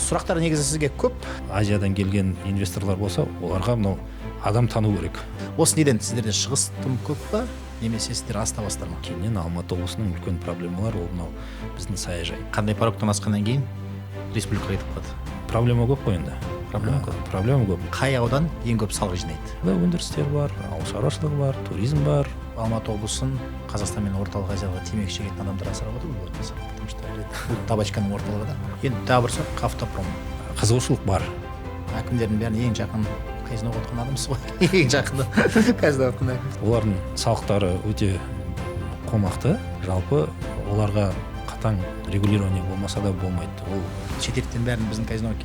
Сұрақтар негізі сізге көп. Азиядан келген инвесторлар болса, оларға мынау адам тану керек. Осы неден сіздерде шығыс тым көп па, немесе сіздер аз табасыздар ма? Кейіннен Алматы облысының үлкен проблемалары ол мынау біздің саяжай. Қандай порогтан асқаннан кейін республикаға кетіп қалады? Проблема көп қой енді. Проблема көп. Проблема көп. Қай аудан ең көп салық жинайды? Да, өндірістер бар, ауыл шаруашылығы бар, туризм бар. Алматы облысын Қазақстан мен Орталық Азияға темекі шегетін адамдар асырап отыр ғой, потому что бұл табачканың орталығы да. Енді тағы бір сұрақ, автопром. Қызығушылық бар. Әкімдердің бәріне ең жақын казиноға отырған адамсыз ғой. Ең жақында казиноға отырған әкім. Олардың салықтары өте қомақты. Жалпы оларға қатаң регулирование болмаса да болмайды. Ол шетелден бәрін біздің казиноға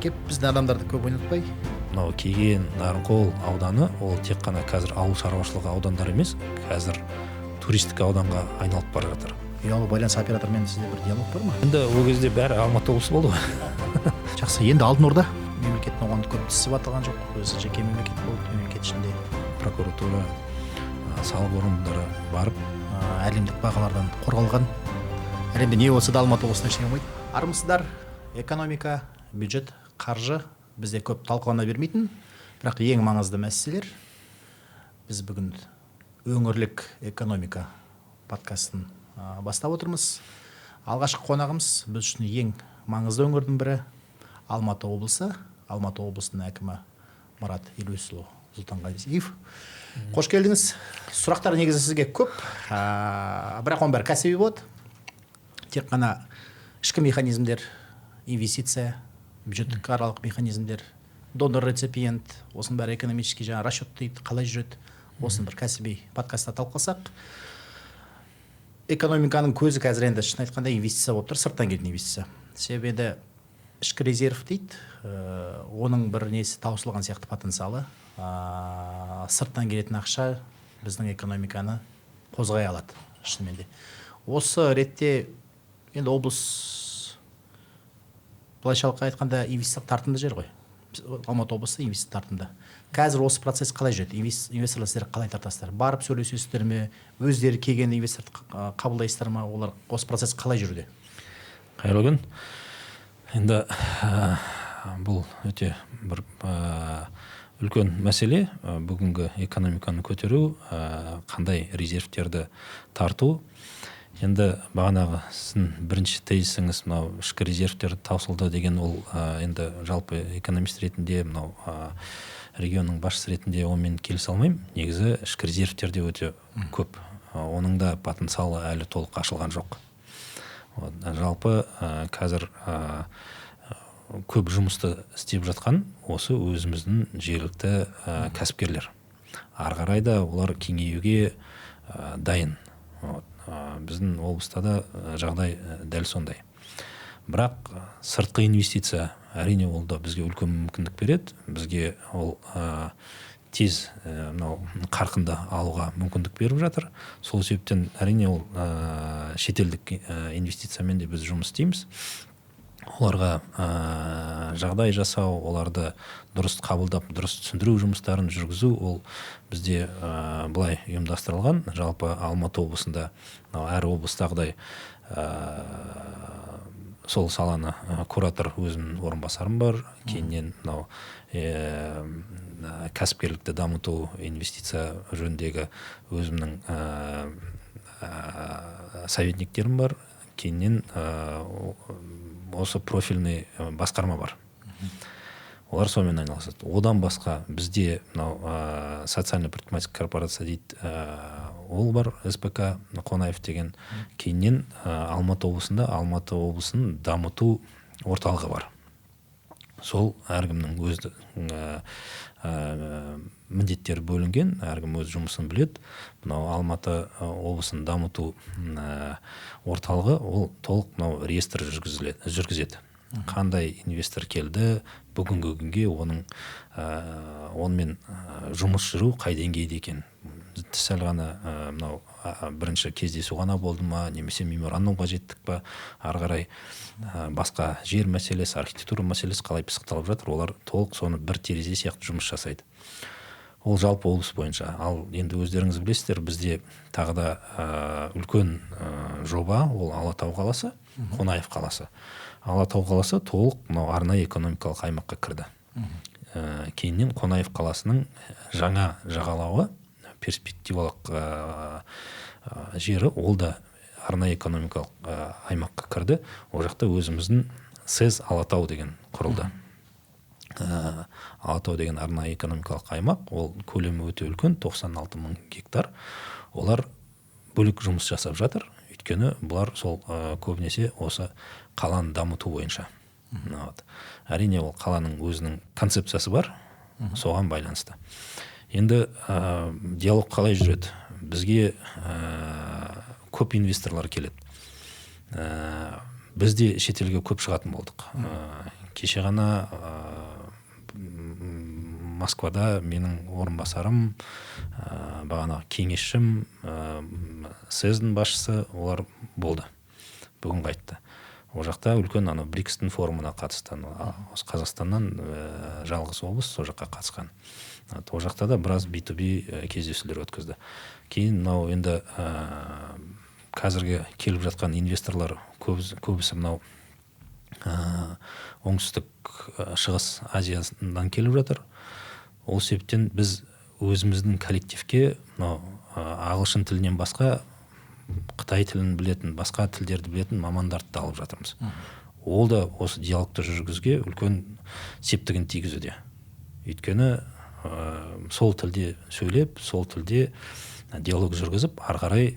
келіп, біздің адамдарды көп ойнатпай. Мынау Кеген, Нарынқол ауданы, ол тек қана қазір ауыл шаруашылығы аудандары емес, қазір туристік ауданға айналып бара жатыр. Ұялы байланыс операторымен сізде бір диалог бар ма? Енді ол кезде бәрі Алматы облысы болды ғой. Жақсы, енді Алтын Орда мемлекеттің оған көп тісі батылған жоқ, өзі жеке мемлекет болды, мемлекет ішінде. Прокуратура, салық орындары барып, әлемдік бағалардан қорғалған. Әлемде не болса да Алматы облысында ештеңе болмайды. Армысыздар, экономика, бюджет, қаржы бізде көп талқылана бермейтін, бірақ ең маңызды мәселелер. Біз бүгін өңірлік экономика подкастын бастап отырмыз. Алғашқы қонағымыз біз үшін ең маңызды өңірдің бірі Алматы облысы. Алматы облысының әкімі Марат Елеусұлы Сұлтанғазиев. Қош келдіңіз. Сұрақтар негізі сізге көп, бірақ оның бәрі кәсіби болады. Тек қана ішкі механизмдер, инвестиция, бюджеттік аралық механизмдер, донор реципиент, осының бәрі экономический жаңа расчет дейді, қалай жүреді, осыны бір кәсіби подкастта талқыласақ. Экономиканың көзі қазір енді шын айтқанда инвестиция болып тұр, сырттан келетін инвестиция. Себебі енді ішкі резерв дейді, оның бір несі таусылған сияқты потенциалы. Сырттан келетін ақша біздің экономиканы қозғай алады шынымен де. Осы ретте енді облыс былайша айтқанда инвестициялық тартымды жер ғой. Алматы облысы инвестиция тартымды. Қазір осы процесс қалай жүреді? Инвесторлар сіздер қалай тартасыздар? Барып сөйлесесіздер ме? Өздері келгенде инвесторды қабылдайсыздар ма? Олар осы процесс қалай жүруде? Қайырлы күн. Енді бұл өте бір үлкен мәселе. Бүгінгі экономиканы көтеру, қандай резервтерді тарту. Енді бағанағы сіздің бірінші тезисіңіз мынау ішкі резервтер таусылды деген, ол енді жалпы экономист ретінде мынау регионның басшысы ретінде онымен келісе алмаймын. Негізі ішкі резервтер де өте көп. Оның да потенциалы әлі толық ашылған жоқ. Вот. Жалпы қазір көп жұмысты істеп жатқан осы өзіміздің жергілікті кәсіпкерлер. Ары қарай да олар кеңеюге дайын. Вот. Біздің облыста да жағдай дәл сондай. Бірақ сыртқы инвестиция әрине ол да бізге үлкен мүмкіндік береді. Бізге ол тез мынау қарқынды алуға мүмкіндік беріп жатыр. Сол себептен әрине ол шетелдік инвестициямен де біз жұмыс істейміз. Оларға жағдай жасау, оларды дұрыс қабылдап, дұрыс түсіндіру жұмыстарын жүргізу, ол бізде былай ұйымдастырылған. Жалпы Алматы облысында әр облыстағыдай сол саланы куратор өзімнің орынбасарым бар. Кейіннен мынау кәсіпкерлікті дамыту, инвестиция жөніндегі өзімнің советниктерім бар. Кейіннен осы профильный басқарма бар. Олар сонымен айналысады. Одан басқа бізде мынау социальный предпринимательская корпорация дейді, ол бар, СПК Қонаев деген. Кейіннен Алматы облысында Алматы облысының дамыту орталығы бар. Сол әркімнің өз міндеттері бөлінген, әркім өз жұмысын біледі. Мынау Алматы облысын дамыту орталығы ол толық мынау реестр жүргізеді. Қандай инвестор келді, бүгінгі күнге оның онымен жұмыс жүру қай деңгейде екен. Сәл ғана мынау бірінші кездесу ғана болды ма, немесе меморандумға жеттік па, ары қарай басқа жер мәселесі, архитектура мәселесі қалай пысықталып жатыр, олар толық соны бір терезе сияқты жұмыс жасайды. Ол жалпы облыс бойынша. Ал енді өздеріңіз білесіздер, бізде тағы да үлкен жоба, ол Алатау қаласы, Қонаев қаласы. Алатау қаласы толық мынау арнайы экономикалық аймаққа кірді. Кейіннен Қонаев қаласының жаңа жағалауы, перспективалық жері, ол да арнайы экономикалық аймаққа кірді. Ол жақта өзіміздің СЭЗ Алатау деген құрылды. Алатау деген арнайы экономикалық аймақ, ол көлемі өте үлкен, 96 мың гектар. Олар бөлек жұмыс жасап жатыр, өйткені бұлар сол көбінесе осы қаланы дамыту бойынша. Вот. Әрине, ол қаланың өзінің концепциясы бар, соған байланысты. Енді диалог қалай жүреді? Бізге көп инвесторлар келеді. Біз де шетелге көп шығатын болдық. Кеше ғана Москвада менің орынбасарым, бағанағы кеңесшім, СЭЗ-дің басшысы, олар болды. Бүгін қайтты. Ол жақта үлкен анау БРИКСтің форумына қатысты. Осы Қазақстаннан жалғыз облыс сол жаққа қатысқан. Ол жақта да біраз B2B кездесулер өткізді. Кейін мынау енді қазіргі келіп жатқан инвесторлар көбісі мынау оңтүстік, шығыс Азиядан келіп жатыр. Ол себептен біз өзіміздің коллективке мынау ағылшын тілінен басқа қытай тілін білетін, басқа тілдерді білетін мамандарды да алып жатырмыз. Ол да осы диалогты жүргізуге үлкен септігін тигізуде. Өйткені сол тілде сөйлеп, сол тілде диалог жүргізіп, ары қарай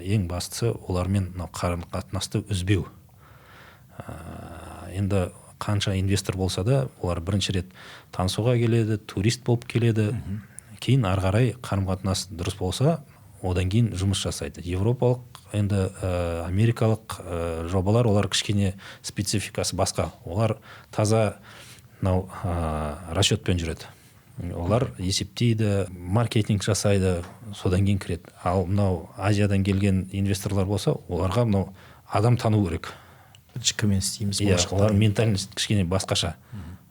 ең бастысы олармен мынау қарым-қатынасты үзбеу. Енді қанша инвестор болса да, олар бірінші рет танысуға келеді, турист болып келеді. Кейін ары қарай қарым-қатынас дұрыс болса, одан кейін жұмыс жасайды. Европалық, енді америкалық жобалар, олар кішкене спецификасы басқа. Олар таза мынау расчетпен жүреді. Олар есептейді, маркетинг жасайды, содан кейін кіреді. Ал мынау Азиядан келген инвесторлар болса, оларға мынау адам тану керек. Кіммен істейміз? Иә, олар ментальность кішкене басқаша.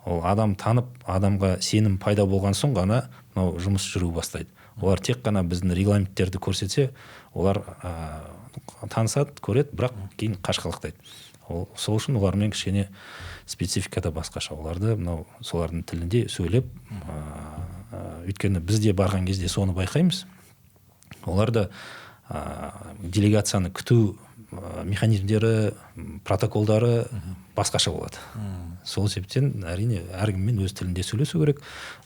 Ол адам танып, адамға сенім пайда болған соң ғана мынау жұмыс жүру бастайды. Олар тек қана біздің регламенттерді көрсетсе, олар танысады, көреді, бірақ кейін қашқалақтайды. Ол сол үшін олармен кішкене специфика да басқаша. Оларды мынау солардың тілінде сөйлеп, өйткені біз де барған кезде соны байқаймыз. Олар да делегацияны күту механизмдері, протоколдары басқаша болады. Сол себептен әрине әркіммен өз тілінде сөйлесу керек,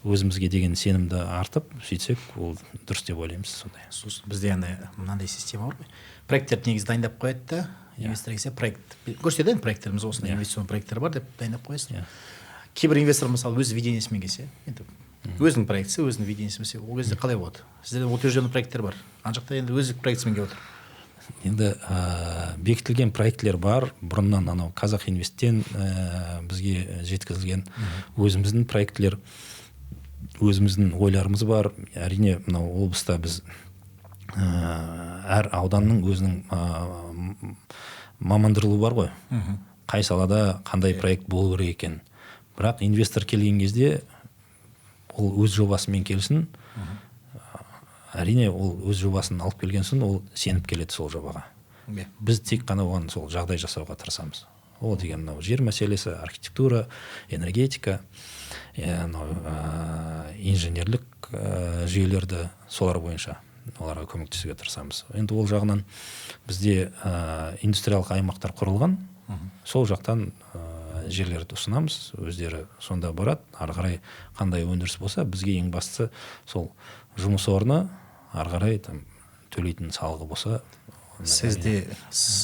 өзімізге деген сенімді артып, сөйтсек ол дұрыс деп ойлаймыз сондай. Сосын бізде андай мынандай система бар ғой. Проекттерді негізі дайындап қояды да, инвестор келсе проект көрсетеді, енді проекттеріміз осындай, инвестиционный проекттер бар деп дайындап қоясың. Кейбір инвестор мысалы өз видениесімен келсе, енді өзінің проектісі, өзінің видениесімен келсе, ол кезде қалай болады? Сіздерде утвержденный проекттер бар, ана жақта енді өз проектісімен келіп отыр. Енді бекітілген проектілер бар, бұрыннан анау Қазақ Инвесттен бізге жеткізілген өзіміздің проектілер, өзіміздің ойларымыз бар. Әрине, мынау облыста біз әр ауданның өзінің мамандырылуы бар ғой. Қай салада қандай проект болу керек екен. Бірақ инвестор келген кезде ол өз жобасымен келсін. Әрине, ол өз жобасын алып келген соң ол сеніп келеді сол жобаға. Біз тек қана оған сол жағдай жасауға тырысамыз. Ол деген мынау жер мәселесі, архитектура, энергетика, мынау инженерлік жүйелерді, солар бойынша оларға көмектесуге тырысамыз. Енді ол жағынан бізде индустриялық аймақтар құрылған. Сол жақтан жерлерді ұсынамыз, өздері сонда барады. Ары қарай қандай өндіріс болса, бізге ең бастысы сол жұмыс орны, ары қарай там төлейтін салығы болса. СЭЗде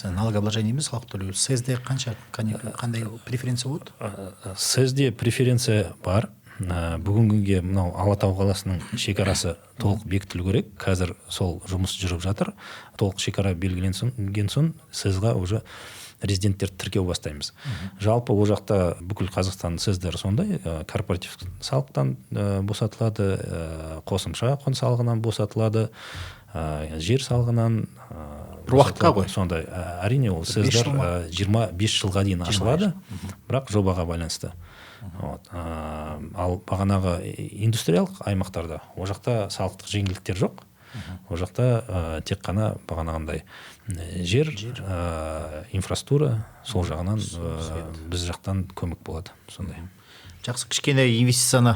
налогообложение емес, салық төлеу. СЭЗде қанша, қандай преференция болады? СЭЗде преференция бар. Бүгінгі күнге мынау Алатау қаласының шекарасы толық бекітілу керек. Қазір сол жұмыс жүріп жатыр. Толық шекара белгіленген соң СЭЗға уже резиденттерді тіркеу бастаймыз. Жалпы ол жақта бүкіл Қазақстанның СЭЗдері сондай, корпоратив салықтан босатылады, қосымша құн салығынан босатылады, жер салығынан, бір уақытқа ғой. Сондай, әрине, ол Бір бес СЭЗдер, жыл ма? 25 жылға дейін Жиырма ашылады, бес жыл. Бірақ жобаға байланысты. Ал бағанағы индустриялық аймақтарда ол жақта салықтық жеңілдіктер жоқ. Ол жақта тек қана бағанағындай жер, инфраструктура, сол жағынан біз жақтан көмек болады сондай. Жақсы, кішкене инвестицияны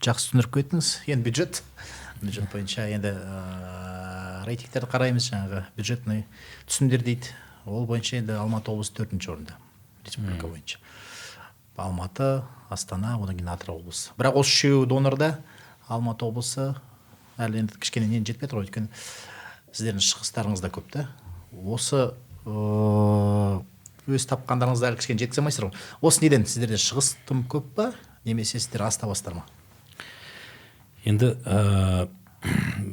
жақсы түсіндіріп кеттіңіз. Енді бюджет бойынша енді рейтингтерді қараймыз, жаңағы бюджетный түсімдер дейді. Ол бойынша енді Алматы облысы 4-ші орында республика бойынша. Алматы, Астана, одан кейін Атырау облысы. Бірақ осы үшеуі донорда Алматы облысы әлі енді кішкене нені жетпей тұр ғой, өйткені сіздердің шығыстарыңыз да көп та. Осы өз тапқандарыңызды әлі кішкене жеткізе алмайсыздар ғой. Осы неден сіздерде шығыс тым көп па, немесе сіздер аз табасыздар ма? Енді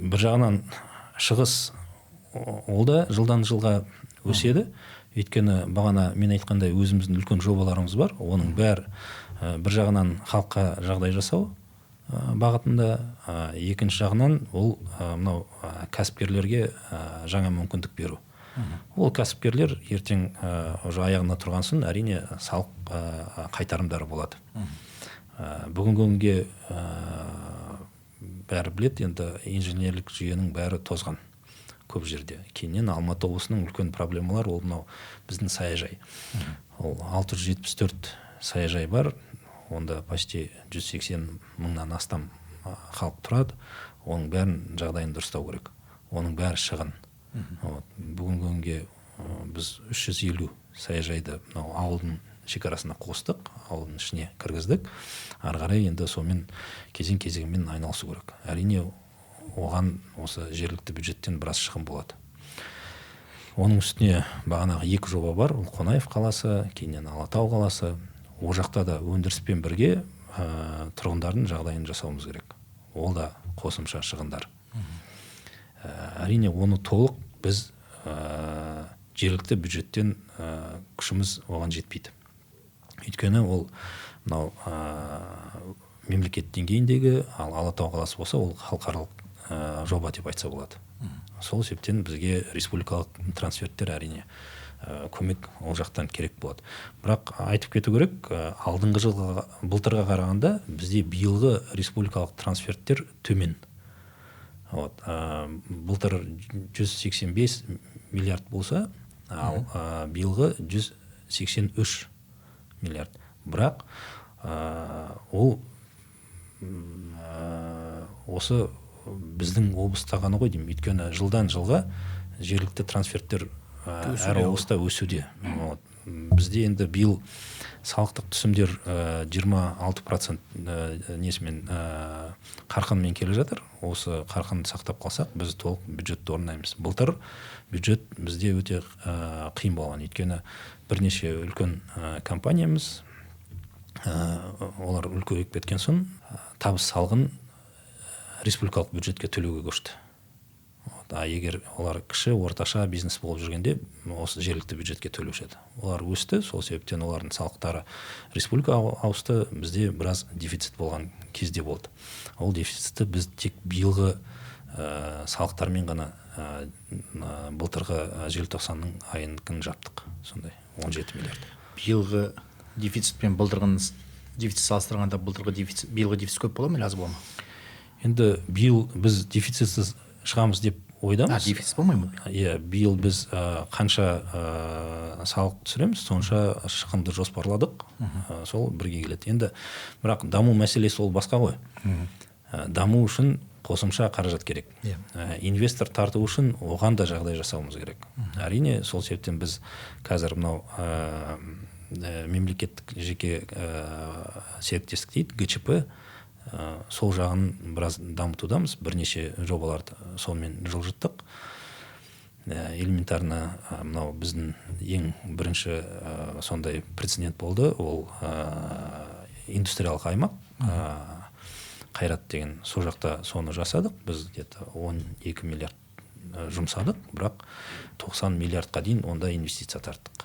бір жағынан шығыс ол да жылдан жылға өседі. Өйткені бағана мен айтқандай өзіміздің үлкен жобаларымыз бар. Оның бәрі бір жағынан халыққа жағдай жасау бағытында, екінші жағынан ол мынау кәсіпкерлерге жаңа мүмкіндік беру. Ол кәсіпкерлер ертең уже аяғына тұрған соң әрине салық қайтарымдары болады. Бүгінгі күнге бәрі біледі, енді инженерлік жүйенің бәрі тозған көп жерде. Кейіннен Алматы облысының үлкен проблемалар ол мынау біздің саяжай. Ол 674 саяжай бар, онда почти 180 мыңнан астам халық тұрады. Оның бәрін жағдайын дұрыстау керек. Оның бәрі шығын. Вот. Бүгінгі күнге біз 350 саяжайды мынау ауылдың шекарасына қостық, ауылдың ішіне кіргіздік. Ары қарай енді сонымен кезең-кезеңімен айналысу керек. Әрине оған осы жергілікті бюджеттен біраз шығын болады. Оның үстіне бағанағы екі жоба бар, ол Қонаев қаласы, кейіннен Алатау қаласы. Ол жақта да өндіріспен бірге тұрғындардың жағдайын жасауымыз керек. Ол да қосымша шығындар. Әрине оны толық біз жергілікті бюджеттен күшіміз оған жетпейді. Өйткені ол мынау мемлекет деңгейіндегі, ал Алатау қаласы болса, ол халықаралық жоба деп айтса болады. Сол себептен бізге республикалық трансферттер әрине көмек ол жақтан керек болады. Бірақ айтып кету керек, алдыңғы жылға, былтырға қарағанда бізде биылғы республикалық трансферттер төмен. Вот, былтыр 185 миллиард болса, ал биылғы 183 миллиард. Бірақ ол осы біздің облыста ғана ғой деймін. Өйткені жылдан жылға жергілікті трансферттер әр облыста өсуде. Вот. Бізде енді биыл салықтық түсімдер 26% несімен қарқынмен келе жатыр. Осы қарқынды сақтап қалсақ, біз толық бюджетті орындаймыз. Былтыр бюджет бізде өте қиын болған. Өйткені бірнеше үлкен компаниямыз, олар үлкейіп кеткен соң табыс салығын республикалық бюджетке төлеуге көшті. А егер олар кіші, орташа бизнес болып жүргенде, осы жергілікті бюджетке төлеуші еді. Олар өсті, сол себептен олардың салықтары республикаға ауысты, бізде біраз дефицит болған кезде болды. Ол дефицитті біз тек биылғы салықтармен ғана былтырғы желтоқсанның айыныкін жаптық. Сондай 17 миллиард. Биылғы дефицит пен былтырғы дефицит салыстырғанда былтырғы дефицит, биылғы дефицит көп бола ма, аз бола ма? Енді биыл біз дефицитсіз шығамыз деп ойдамыз. Дефицит болмай ма? Иә, биыл біз қанша салық түсіреміз, сонша шығынды жоспарладық. Сол бірге келеді. Енді бірақ даму мәселесі ол басқа ғой. Даму үшін қосымша қаражат керек. Инвестор тарту үшін оған да жағдай жасауымыз керек. Әрине, сол себептен біз қазір мынау мемлекеттік жеке серіктестік дейді, ГЧП, сол жағын біраз дамытудамыз, бірнеше жобаларды сонымен жылжыттық. Элементарно мынау біздің ең бірінші сондай прецедент болды, ол индустриялық аймақ, Қайрат деген, сол жақта соны жасадық, біз где-то 12 миллиард жұмсадық, бірақ 90 миллиардқа дейін онда инвестиция тарттық.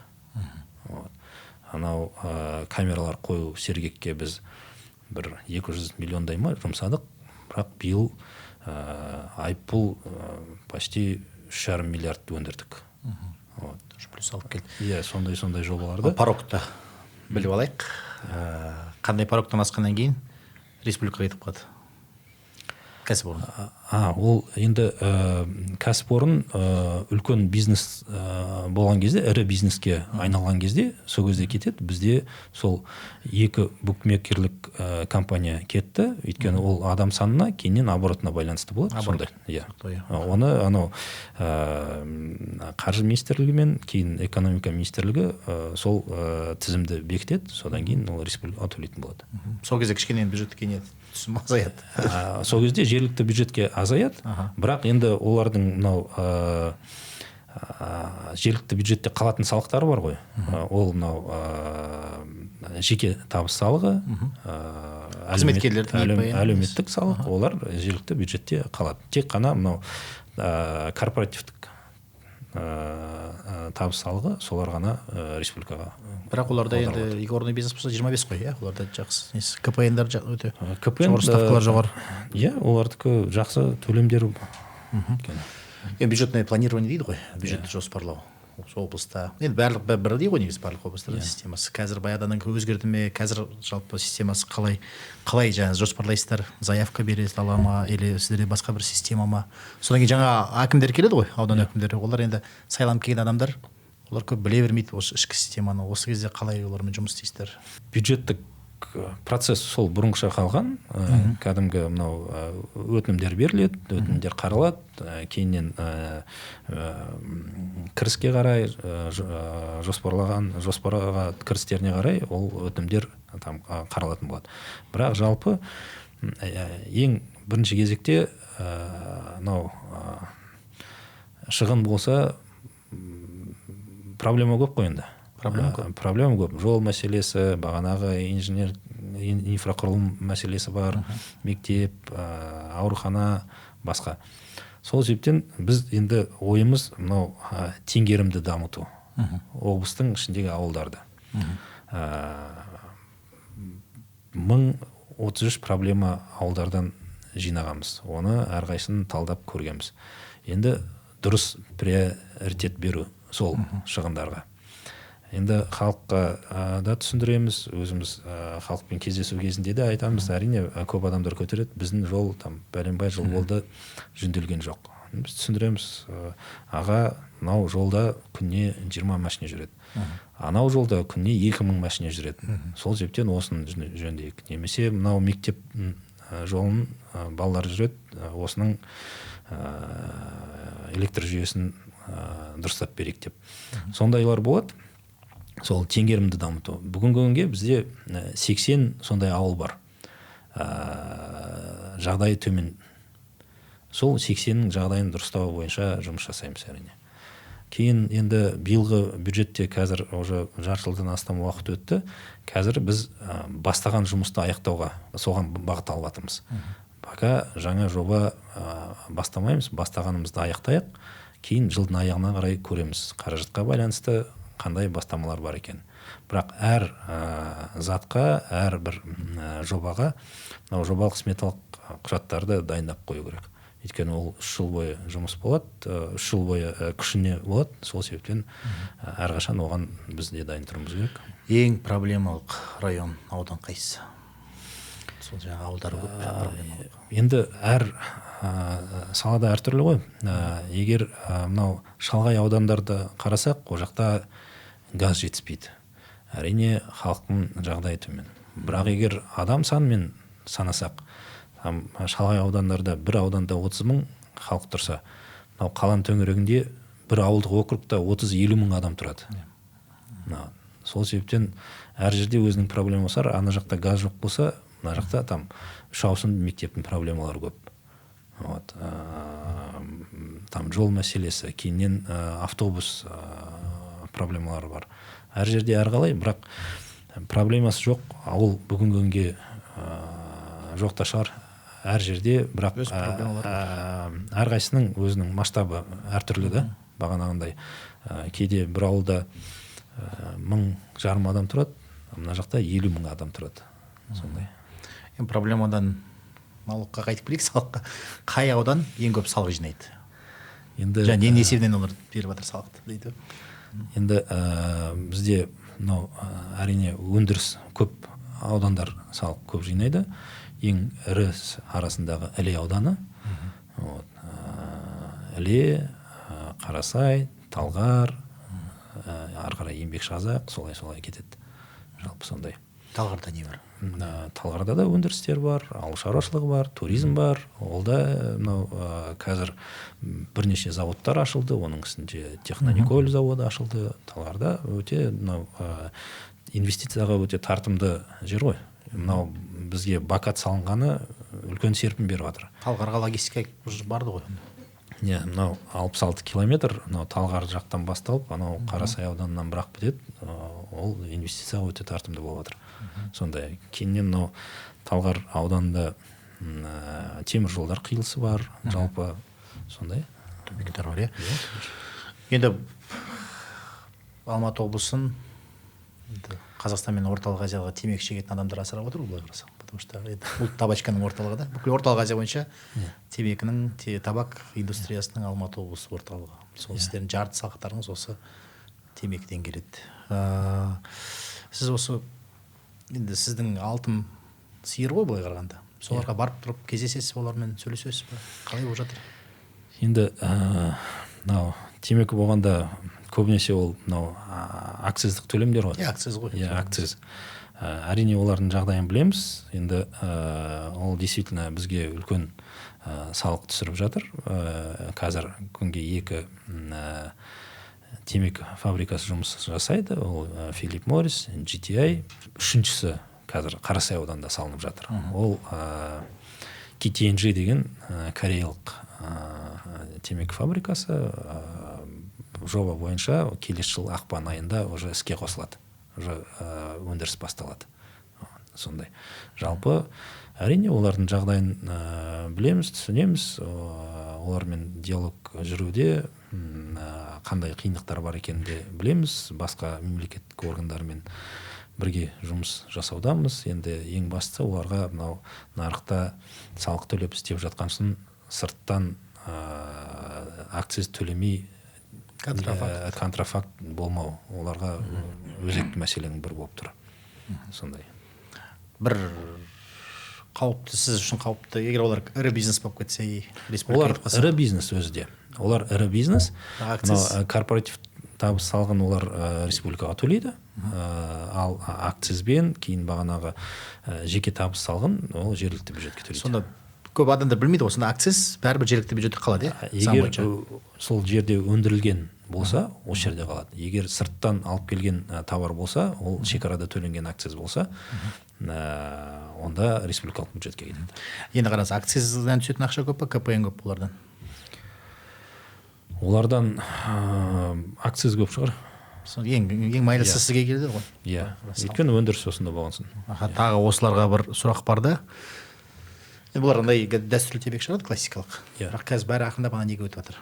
Вот. Анау камералар қою Сергекке біз бір 200 миллиондай ма жұмсадық, бірақ биыл айыппұл почти 3,5 миллиард өндірдік. Вот. Плюс алып келді. Иә, сондай жобаларды. Порогты біліп алайық. Қандай порогтан асқаннан кейін республикаға кетіп қалады? Кәсіпорын. Ол енді кәсіпорын үлкен бизнес болған кезде, ірі бизнеске айналған кезде, сол кезде кетеді. Бізде сол 2 букмекерлік компания кетті, өйткені ол адам санына, кейіннен оборотына байланысты болады. Сондай. Иә. Оны анау қаржы министрлігі мен кейін экономика министрлігі сол тізімді бекітеді, содан кейін ол республикаға төлейтін болады. Сол кезде кішкене бюджетке не түсім азаяды. Сол кезде жергілікті бюджетке азаяды, бірақ енді олардың мынау жергілікті бюджетте қалатын салықтары бар ғой. Ол мынау жеке табыс салығы, әлеуметтік салық, олар жергілікті бюджетте қалады. Тек қана мынау корпоративтік табыс салығы, солар ғана республикаға. Бірақ оларда енді игорный бизнес болса 25 қой, иә? Оларда жақсы несі, КПН-дар өте жоғары, ставкалар жоғары. Иә, олардікі жақсы төлемдер. Енді бюджетное планирование дейді ғой, бюджетті жоспарлау. Осы облыста. Енді барлық бірдей ғой негізі, барлық облыстарда системасы. Қазір баяғыдан өзгерді ме? Қазір жалпы системасы қалай жаңа жоспарлайсыздар? Заявка бересіз ала ма, или сіздерде басқа бір система ма? Содан кейін жаңа әкімдер келеді ғой, аудан әкімдері. Олар енді сайланып келген адамдар, олар көп біле бермейді осы ішкі системаны. Осы кезде қалай олармен жұмыс істейсіздер? Бюджеттік процесс сол бұрынғыша қалған. Кәдімгі мынау өтінімдер беріледі, өтінімдер қаралады, кейіннен кіріске қарай жоспарлаған жоспарға кірістеріне қарай ол өтінімдер там қаралатын болады. Бірақ жалпы ең бірінші кезекте мынау шығын болса проблема көп қой енді. Проблема көп. Жол мәселесі, бағанағы инженер инфрақұрылым мәселесі бар, мектеп, аурухана, басқа. Сол себептен біз енді ойымыз мынау теңгерімді дамыту. Облыстың ішіндегі ауылдарды. 1033 проблема ауылдардан жинағанбыз. Оны әрқайсысын талдап көргенбіз. Енді дұрыс приоритет беру сол шығындарға. Енді халыққа да түсіндіреміз, өзіміз халықпен кездесу кезінде де айтамыз, әрине көп адамдар көтереді, біздің жол там бәленбай жыл болды жөнделген жоқ. Біз түсіндіреміз, аға, мынау жолда күніне 20 машина жүреді. Анау жолда күніне 2000 машина жүреді. Сол себептен осыны жөндейік. Немесе мынау мектеп жолын балалар жүреді, осының электр жүйесін дұрыстап берейік деп. Сондайлар болады. Сол теңгерімді дамыту. Бүгінгі күнге бізде 80 сондай ауыл бар. Жағдайы төмен. Сол 80-нің жағдайын дұрыстау бойынша жұмыс жасаймыз әрине. Кейін енді биылғы бюджетте қазір уже жарты жылдан астам уақыт өтті. Қазір біз бастаған жұмысты аяқтауға соған бағыт алып жатырмыз. Пока жаңа жоба бастамаймыз, бастағанымызды аяқтайық. Кейін жылдың аяғына қарай көреміз. Қаражатқа байланысты қандай бастамалар бар екен. Бірақ әр затқа, әр бір жобаға мынау жобалық сметалық құжаттарды дайындап қою керек. Өйткені ол 3 жыл бойы жұмыс болады, 3 жыл бойы күшіне болады. Сол себептен әрқашан оған біз де дайын тұруымыз керек. Ең проблемалық район, аудан қайсысы? Сол жаңа ауылдар көп проблемалық. Енді әр салада әртүрлі ғой. Егер мынау шалғай аудандарды қарасақ, ол жақта газ жетіспейді. Әрине халықтың жағдайы төмен. Бірақ егер адам санымен санасақ, шалғай аудандарда бір ауданда 30 мың халық тұрса, мынау қаланың төңірегінде бір ауылдық округта 30-50 мың адам тұрады. Сол себептен әр жерде өзінің проблемасы бар. Ана жақта газ жоқ болса, мына жақта там үш ауысымды мектептің проблемалары көп. Вот, там жол мәселесі, кейіннен автобус проблемалары бар. Әр жерде әрқалай, бірақ проблемасы жоқ. Ауыл бүгінгі күнге жоқ та шығар. Әр жерде, бірақ әрқайсының өзінің масштабы әртүрлі да, бағанағындай. Кейде бір ауылда 1,5 адам тұрады, мына жақта 50 мың адам тұрады. Сондай. Енді проблемадан налогқа қайтып келейік, салыққа. Қай аудан ең көп салық жинайды? Енді және ненің есебінен олар беріп жатыр салықты дейді? Енді бізде мынау әрине өндіріс көп аудандар салық көп жинайды. Ең ірі арасындағы Іле ауданы. Вот, Іле, Қарасай, Талғар, ары қарай Еңбекшіқазақ, солай-солай кетеді. Жалпы сондай. Талғарда не бар? Талғарда да өндірістер бар, ауыл шаруашылығы бар, туризм бар. Ол да мынау қазір бірнеше заводтар ашылды, оның ішінде Технониколь заводы ашылды. Талғарда өте мынау инвестицияға өте тартымды жер ғой. Мынау бізге Бакат салынғаны үлкен серпін беріп жатыр. Талғарға логистика уже барды ғой. Иә, мынау 66 километр, мынау Талғар жақтан басталып, анау Қарасай ауданынан бірақ бітеді. Ол инвестицияға өте тартымды болып жатыр. Сондай. Кейіннен мынау Талғар ауданында темір жолдар қиылысы бар, жалпы сондай. Тупиктер бар, иә. Енді Алматы облысын Қазақстан мен Орталық Азияға темекі шегетін адамдар асырап отыр ғой, былай қарасаң. Потому что бұл табачканың орталығы да. Бүкіл Орталық Азия бойынша темекінің, табак индустриясының Алматы облысы орталығы. Сол сіздердің жарты салықтарыңыз осы темекіден келеді. Сіз осы енді сіздің алтын сиыр ғой былай қарағанда. Соларға барып тұрып кездесесіз бе, олармен сөйлесесіз бе? Қалай болып жатыр? Енді мынау темекі болғанда көбінесе ол мынау акциздік төлемдер ғой. Иә, акциз ғой. Иә, акциз. Әрине олардың жағдайын білеміз. Енді ол действительно бізге үлкен салық түсіріп жатыр. Қазір күнге 2 темекі фабрикасы жұмыс жасайды. Ол Филипп Моррис, GTI. Үшіншісі қазір Қарасай ауданында салынып жатыр. Ол KTNG деген кореялық темекі фабрикасы. Жоба бойынша келесі жыл ақпан айында уже іске қосылады, уже өндіріс басталады. Сондай. Жалпы әрине олардың жағдайын білеміз, түсінеміз, олармен диалог жүруде, қандай қиындықтар бар екенін де білеміз, басқа мемлекеттік органдармен бірге жұмыс жасаудамыз. Енді ең бастысы оларға мынау нарықта салық төлеп істеп жатқан соң сырттан акциз төлемей контрафакт болмау оларға өзекті мәселенің бірі болып тұр. Сондай. Бір қауіпті, сіз үшін қауіпті, егер олар ірі бизнес болып кетсе, олар ірі бизнес өзі де. Олар ірі бизнес. Мынау корпоратив табыс салығын олар республикаға төлейді. Ал акцизбен кейін бағанағы жеке табыс салығын ол жергілікті бюджетке төлейді. Сонда көп адамдар білмейді ғой, сонда акциз бәрібір жергілікті бюджетте қалады, иә? Егер сол жерде өндірілген болса, осы жерде қалады. Егер сырттан алып келген товар болса, ол шекарада төленген акциз болса, онда республикалық бюджетке кетеді. Енді қараңыз, акцизден түсетін ақша көп па, КПН көп олардан? Олардан акциз көп шығар. Ең майлысы сізге келді ғой. Иә, өйткені өндіріс осында болған соң. Тағы осыларға бір сұрақ бар да. Бұлар андай дәстүрлі темекі шығарады, классикалық. Бірақ қазір бәрі ақырындап ана неге өтіп жатыр.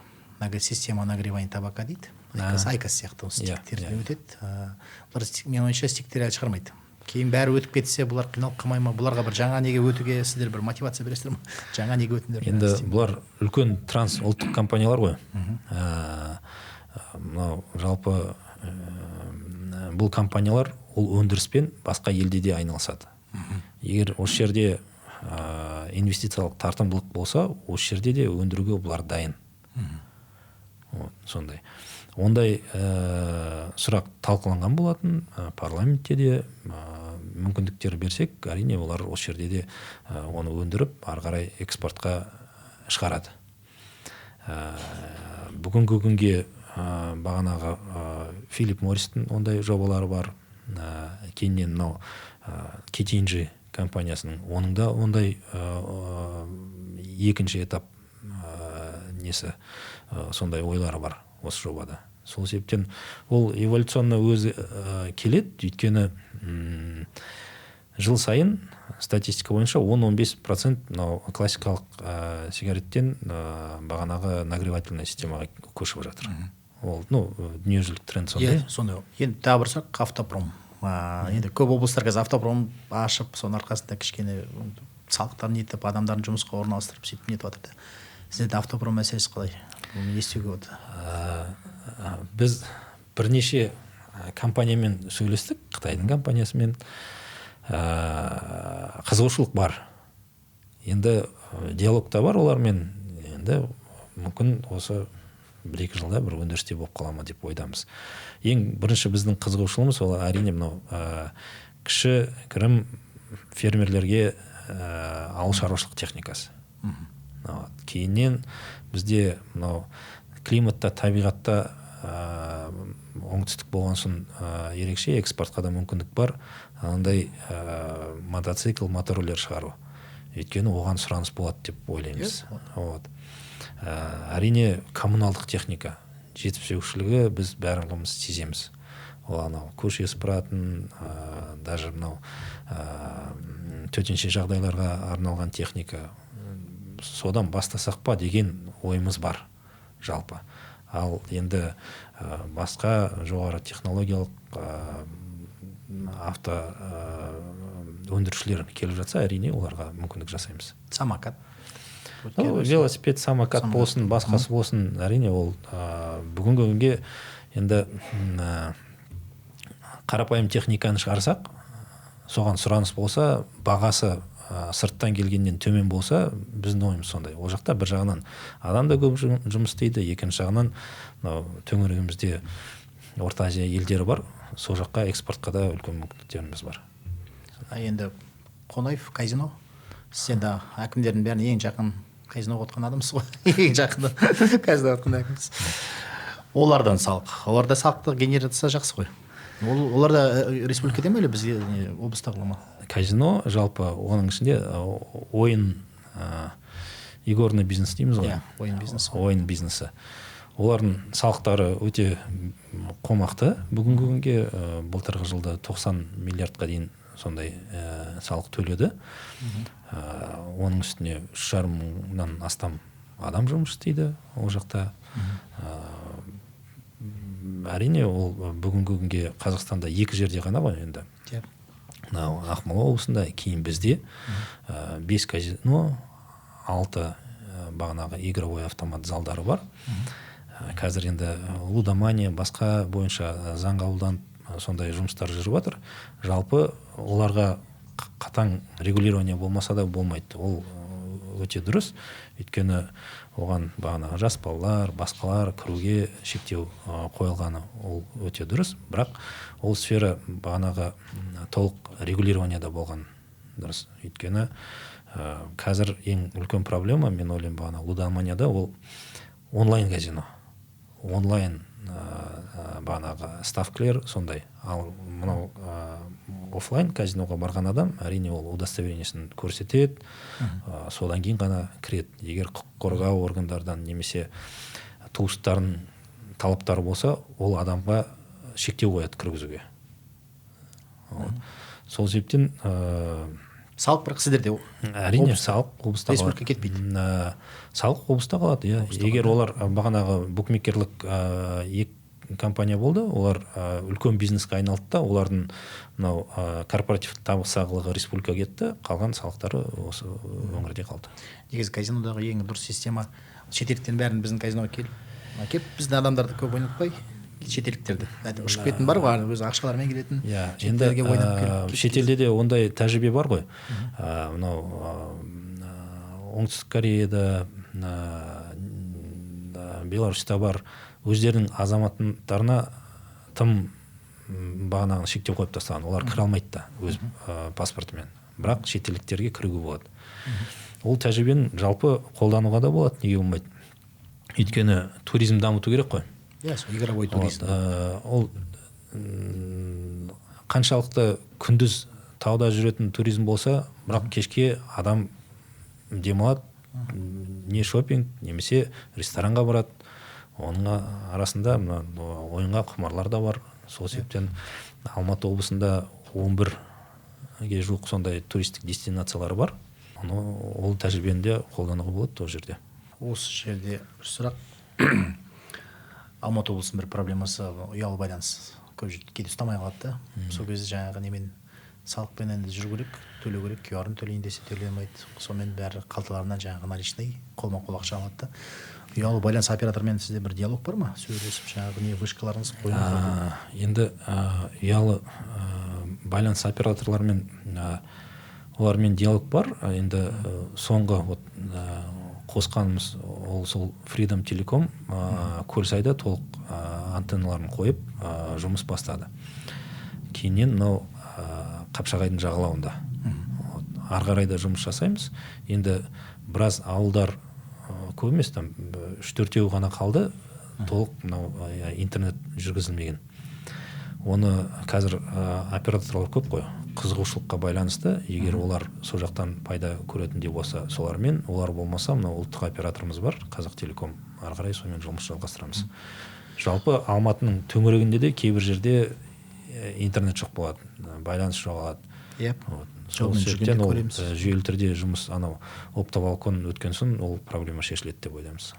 Система нагревания табака дейді. Айкос сияқты стиктерге өтеді. Бұлар менің ойымша стиктер әлі шығармайды. Кейін бәрі өтіп кетсе, бұлар қиналып қалмай ма? Бұларға бір жаңа неге өтуге сіздер бір мотивация бересіздер ме? Жаңа неге өтіңдер? Енді бұлар үлкен транс ұлттық компаниялар ғой. Мынау жалпы бұл компаниялар ол өндіріспен басқа елде де айналысады. Егер осы жерде инвестициялық тартымдылық болса, осы жерде де өндіруге бұлар дайын. Вот, сондай. Ондай сұрақ талқыланған болатын, парламентте де мүмкіндіктер берсек, әрине олар осы жерде де оны өндіріп, ары қарай экспортқа шығарады. Бүгінгі күнге бағанағы Филипп Морристің ондай жобалары бар. Кейіннен мынау KTNG компаниясының оның да ондай екінші этап несі сондай ойлары бар осы жобада. Сол себептен ол эволюционно өзі келеді, өйткені жыл сайын статистика бойынша 10-15% мынау классикалық сигареттен бағанағы нагревательная системаға көшіп жатыр. Ол, ну, дүниежүзілік тренд сондай. Иә, сондай. Енді тағы бір сұрақ, автопром. Енді көп облыстар қазір автопром ашып, соның арқасында кішкене салықтарын нетіп, адамдарын жұмысқа орналастырып, сөйтіп нетіп жатыр да. Сіздерде автопром мәселесі қалай? Бұны не істеуге болады? Біз бірнеше компаниямен сөйлестік, Қытайдың компаниясымен. Қызығушылық бар. Енді диалог та бар олармен, енді мүмкін осы 1-2 жылда бір өндірісте болып қала ма деп ойдамыз. Ең бірінші біздің қызығушылығымыз ол әрине мынау кішігірім фермерлерге ауыл шаруашылық техникасы. Кейіннен бізде мынау климатта, табиғатта оңтүстік болған соң ерекше экспортқа да мүмкіндік бар. Андай мотоцикл, мотороллер шығару. Өйткені оған сұраныс болады деп ойлаймыз. Вот. Әрине коммуналдық техника жетіспеушілігі біз барлығымыз сеземіз. Ол анау көше сыпыратын, даже мынау төтенше жағдайларға арналған техника, содан бастасақ па деген ойымыз бар жалпы. Ал енді басқа жоғары технологиялық авто өндірушілер келіп жатса, әрине оларға мүмкіндік жасаймыз. Самокат. Ну, велосипед, самокат болсын, басқасы болсын, әрине ол бүгінгі күнге енді қарапайым техниканы шығарсақ, соған сұраныс болса, бағасы сырттан келгеннен төмен болса, біздің ойымыз сондай. Ол жақта бір жағынан адам да көп жұмыс істейді, екінші жағынан мынау төңірегімізде Орта Азия елдері бар, сол жаққа экспортқа да үлкен мүмкіндіктеріміз бар. Енді Қонаев казино, сіз енді әкімдердің бәріне ең жақын казиноға отқан адамсыз ғой. Ең жақын казиноға отқан әкімсіз. Олардан салық, оларда салықты генерация жақсы ғой. Олар да республикада ма или бізге облыста ма? Казино жалпы оның ішінде ойын, игорный бизнес дейміз ғой. Иә, ойын бизнесі. Ойын бизнесі. Олардың салықтары өте қомақты. Бүгінгі күнге былтырғы жылда 90 миллиардқа дейін сондай салық төледі. Оның үстіне 3,5 мыңнан астам адам жұмыс істейді ол жақта. Әрине ол бүгінгі күнге Қазақстанда 2 жерде ғана ғой енді. Мынау Ақмола облысында, кейін бізде 5 казино, 6 бағанағы игровой автомат залдары бар. Қазір енді лудомания басқа бойынша заң қабылданып сондай жұмыстар жүріп жатыр. Жалпы оларға қатаң регулирование болмаса да болмайды. Ол өте дұрыс. Өйткені оған бағанағы жас балалар, басқалар кіруге шектеу қойылғаны ол өте дұрыс. Бірақ ол сфера бағанағы толық регулированияда болған дұрыс. Өйткені қазір ең үлкен проблема, мен ойлаймын, бағана лудоманияда ол онлайн казино. Онлайн бағанағы ставкалер сондай. Ал мынау офлайн казиноға барған адам әрине ол удостоверениесін көрсетеді, содан кейін ғана кіреді. Егер құқық қорғау органдардан немесе туыстарының талаптары болса, ол адамға шектеу қояды кіргізуге. Сол себептен салық бірақ сіздерде әрине салық облыста қалады. Республика кетпейді. Салық облыста қалады, иә. Егер олар бағанағы букмекерлік 2 компания болды, олар үлкен бизнеске айналды да, олардың мынау корпоративтік табыс салығы республикаға кетті, қалған салықтары осы өңірде қалды. Негізі казинодағы ең дұрыс система шетелдіктен бәрін біздің казиноға келіп, біздің адамдарды көп ойнатпай, шетелдіктерді. Ұшып кететін бар ғой, өз ақшаларымен келетін. Иә, енді шетелде де ондай тәжірибе бар ғой. Мынау Оңтүстік Кореяда, Беларусьта бар, өздерінің азаматтарына тым бағанағы шектеу қойып тастаған. Олар кіре алмайды да өз паспортымен. Бірақ шетелдіктерге кіруге болады. Ол тәжірибені жалпы қолдануға да болады, неге болмайды? Өйткені туризм дамыту керек қой. Иә, сол игровой туризм. Ол қаншалықты күндіз тауда жүретін туризм болса, бірақ кешке адам демалады, не шопинг, немесе ресторанға барады. Оның арасында мына ойынға құмарлар да бар. Сол себептен Алматы облысында 11-ге жуық сондай туристік дестинациялар бар. Оны ол тәжірибені де қолдануға болады ол жерде. Осы жерде бір сұрақ. Алматы облысының бір проблемасы ұялы байланыс. Көп кейде ұстамай қалады да. Сол кезде жаңағы немен салықпен енді жүру керек, төлеу керек, QR-ын төлейін десе төлей алмайды. Сонымен бәрі қалталарынан жаңағы наличный қолма-қол ақша алады да. Ұялы байланыс операторымен сізде бір диалог бар ма? Сөйлесіп жаңағы не вышкаларыңыз қойыңыз. Енді ұялы байланыс операторларымен Олармен диалог бар. Енді соңғы вот қосқанымыз ол сол Freedom Telecom Көлсайда толық антенналарын қойып жұмыс бастады. Кейіннен мынау Қапшағайдың жағалауында. Вот, ары қарай да жұмыс жасаймыз. Енді біраз ауылдар көп емес, там 3-4 ғана қалды, толық мынау интернет жүргізілмеген. Оны қазір операторлар көп қой, қызығушылыққа байланысты, егер олар сол жақтан пайда көретіндей болса, солармен, олар болмаса, мынау ұлттық операторымыз бар, Қазақ Телеком, ары қарай сонымен жұмыс жалғастырамыз. Жалпы Алматының төңірегінде де кейбір жерде интернет жоқ болады, байланыс жоғалады. Иә. Сол себептен ол жүйелі түрде жұмыс, анау оптоволокон өткен соң ол проблема шешіледі деп ойлаймыз.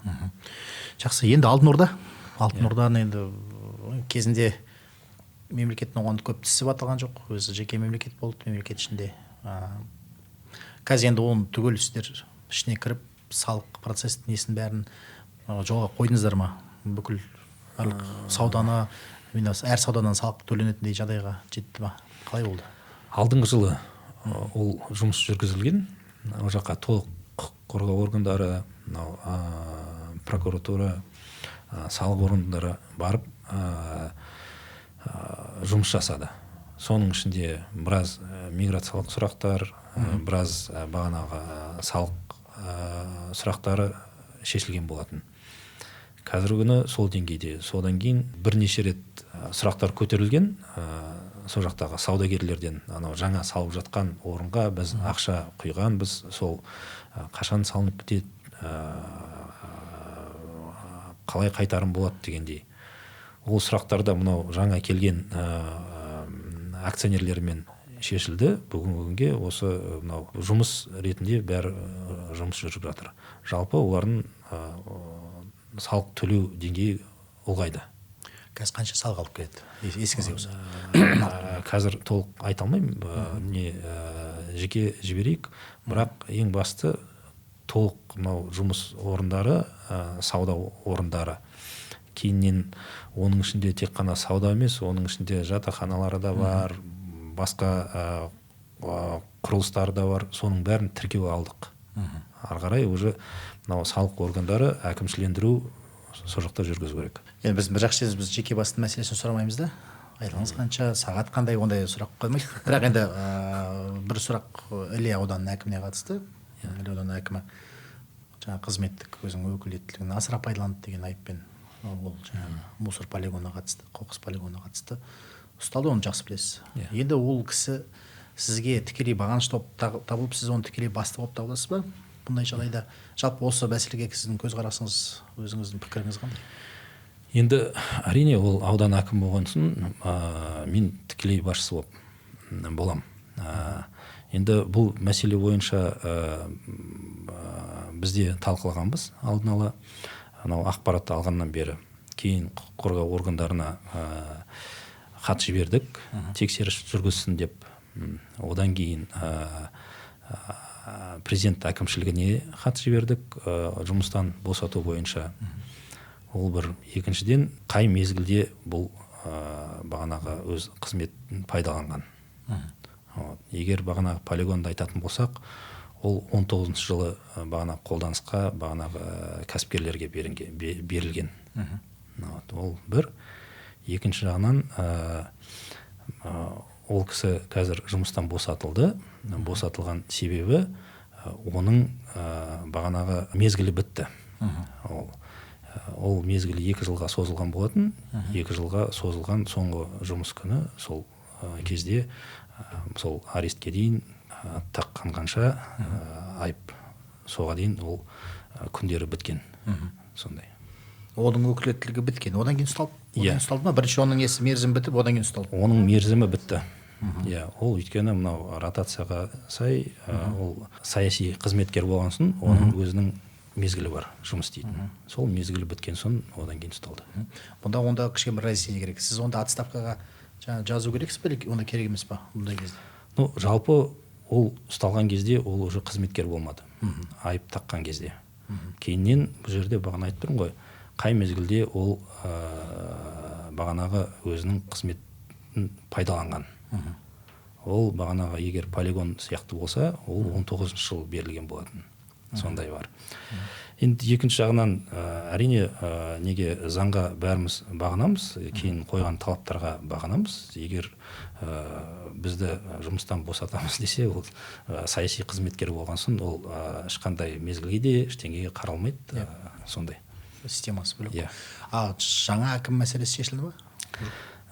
Жақсы, енді Алтын Орда. Алтын Орданы енді кезінде мемлекеттің оған көп тісі батылған жоқ, өзі жеке мемлекет болды, мемлекет ішінде. Қазір енді оны түгел сіздер ішіне кіріп, салық процесінің несін бәрін жолға қойдыңыздар ма? Бүкіл барлық сауданы, әр саудадан салық төленетіндей жағдайға жетті ма? Қалай болды? Алдыңғы жылы ол жұмыс жүргізілген. Ол жаққа толық құқық қорғау органдары, мынау прокуратура, салық органдары барып жұмыс жасады. Соның ішінде біраз миграциялық сұрақтар, біраз бағанағы салық сұрақтары шешілген болатын. Қазіргі күні сол деңгейде. Содан кейін бірнеше рет сұрақтар көтерілген, сол жақтағы саудагерлерден, анау жаңа салып жатқан орынға біз ақша құйғанбыз, сол қашан салынып бітеді, қалай қайтарым болады дегендей. Ол сұрақтарда мынау жаңа келген акционерлермен шешілді. Бүгінгі күнге осы мынау жұмыс ретінде бәрі жұмыс жүріп жатыр. Жалпы олардың салық төлеу деңгейі ұлғайды. Қазір қанша салық алып келеді? Есіңізде болса. Қазір толық айта алмаймын, не жеке жіберейік, бірақ ең басты толық мынау жұмыс орындары, сауда орындары. Кейіннен оның ішінде тек қана сауда емес, оның ішінде жатақханалары да бар, басқа құрылыстары да бар, соның бәрін тіркеу алдық. Ары қарай уже мынау салық органдары әкімшілендіру сол жақта жүргізу керек. Енді біз бір жақсы біз жеке бастың мәселесін сұрамаймыз да. Айтыңыз қанша, сағат қандай, ондай сұрақ қоймайды. Бірақ енді бір сұрақ Іле ауданының әкіміне қатысты. Іле ауданының әкімі жаңа қызметтік өзінің өкілеттілігін асыра пайдаланды деген айыппен ол жаңағы мусор полигонына қатысты, қоқыс полигонына қатысты ұсталды, оны жақсы білесіз. Енді ол кісі сізге тікелей бағынышты болып табылып, сіз оны тікелей бастық болып табыласыз ба? Бұндай жағдайда жалпы осы мәселеге сіздің көзқарасыңыз, өзіңіздің пікіріңіз қандай? Енді әрине ол аудан әкімі болған соң мен тікелей басшысы болып болам. Енді бұл мәселе бойынша бізде талқылағанбыз алдын ала, анау ақпаратты алғаннан бері. Кейін құқық қорғау органдарына хат жібердік, тексеріс жүргізсін деп. Одан кейін президент әкімшілігіне хат жібердік, жұмыстан босату бойынша. Ол бір. Екіншіден, қай мезгілде бұл бағанағы өз қызметін пайдаланған. Егер бағанағы полигонды айтатын болсақ, ол 19 жылы бағанағы қолданысқа, бағанағы кәсіпкерлерге берілген. Ол бір. Екінші жағынан, ол кісі қазір жұмыстан босатылды. Босатылған себебі оның бағанағы мезгілі бітті. Ол мезгілі 2 жылға созылған болатын. 2 жылға созылған соңғы жұмыс күні сол кезде, сол арестке дейін таққанғанша айып соға дейін ол күндері біткен. Сондай. Оның өкілеттілігі біткен. Одан кейін ұсталды. Одан ұсталды ма? Бірінші оның несі мерзімі бітіп, одан кейін ұсталды. Оның мерзімі бітті. Иә, ол өйткені мынау ротацияға сай, ол саяси қызметкер болған соң, оның өзінің мезгілі бар жұмыс істейтін. Сол мезгілі біткен соң одан кейін ұсталды. Бұнда онда кішкене бір разъяснение керек. Сіз онда отставкаға жазу керексіз бе, онда керек емес па бұндай кезде? Ну, жалпы ол ұсталған кезде ол уже қызметкер болмады. Айып таққан кезде. Кейіннен бұл жерде бағана айтып тұрмын ғой, қай мезгілде ол бағанағы өзінің қызметін пайдаланған. Ол бағанағы егер полигон сияқты болса, ол 19 жыл берілген болатын. Сондай бар. Енді екінші жағынан, әрине, неге заңға бәріміз бағынамыз, кейін қойған талаптарға бағынамыз. Егер бізді жұмыстан босатамыз десе, ол саяси қызметкер болған соң, ол ешқандай мезгілге де ештеңеге қаралмайды. Сондай. Системасы бөлек. Иә. А жаңа әкім мәселесі шешілді ма?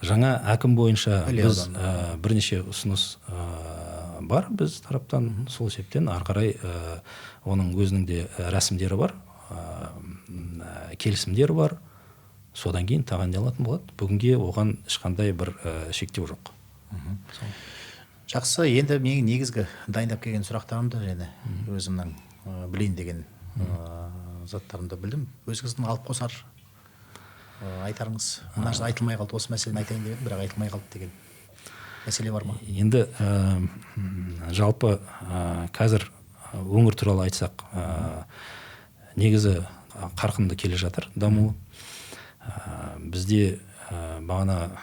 Жаңа әкім бойынша біз бірнеше ұсыныс бар біз тараптан. Сол себептен ары қарай оның өзінің де рәсімдері бар, келісімдері бар. Содан кейін тағайындалатын болады. Бүгінге оған ешқандай бір шектеу жоқ. Жақсы, енді менің негізгі дайындап келген сұрақтарымды және өзімнің білейін деген заттарымды білдім. Өзіңіздің алып қосар айтарыңыз, мына жерде айтылмай қалды, осы мәселені айтайын деп едім, бірақ айтылмай қалды деген мәселе бар ма? Енді жалпы қазір өңір туралы айтсақ, негізі қарқынды келе жатыр даму. Бізде бағана